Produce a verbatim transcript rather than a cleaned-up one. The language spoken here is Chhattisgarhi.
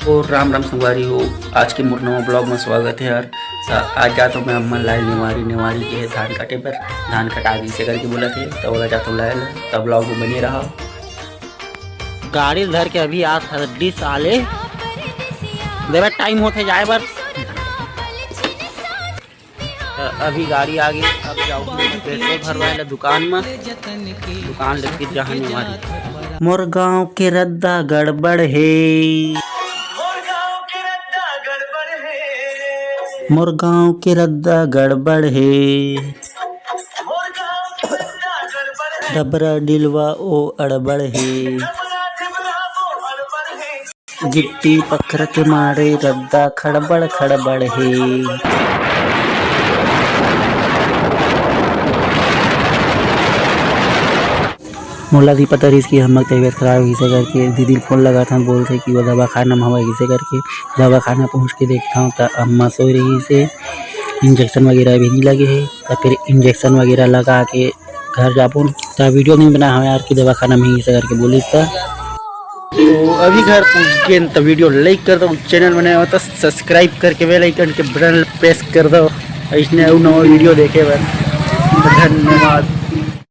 तो राम राम संगवारी हो, आज के मोर नवा ब्लॉग में स्वागत है यार। त आज जात हूँ मैं अम्मा लाए नेवारी, नेवारी के धान काटे बर, धान कटा गिसे करके बोलत हे, त ओला जात हूँ लाए ला, त ब्लॉग में बने रहा। गाड़ी धर के अभी आ सड्डी साले, देवे टाइम होथे जाए बर। अभी गाड़ी आ गई, अब जाओ पेट्रोल भरवाए ला दुकान में, दुकान ले फिर जहाँ नेवारी। मोर गांव के रद्दा गड़बड़ हे। मोर गांव के रद्दा गड़बड़ हे। डबरा डिलवा ओ अड़बड़ हे। गिट्टी पखरा के मारे रद्दा खड़बड़ खड़बड़ हे। मोला भी पता रहिस कि हमर तबीयत खराब होइसे करके। दीदी ल फोन लगाथन, बोलथे कि वो दवाखाना में हवय कइसे करके। दवाखाना पहुँच के देखथंव त अम्मा सोए रहिसे, इंजेक्शन वगैरह भी नहीं लगे हे। त फिर इंजेक्शन वगैरह लगा के घर जाबो। त वीडियो नहीं बना हवय यार कि दवाखाना में ही कइसे करके बोलिस त। तो अभी घर पहुँच गए त वीडियो लाइक कर दो, चैनल बनाए हो तो सब्सक्राइब करके बेल आइकन के बटन प्रेस कर दो। इसने अउ नवा वीडियो देखे बर धन्यवाद।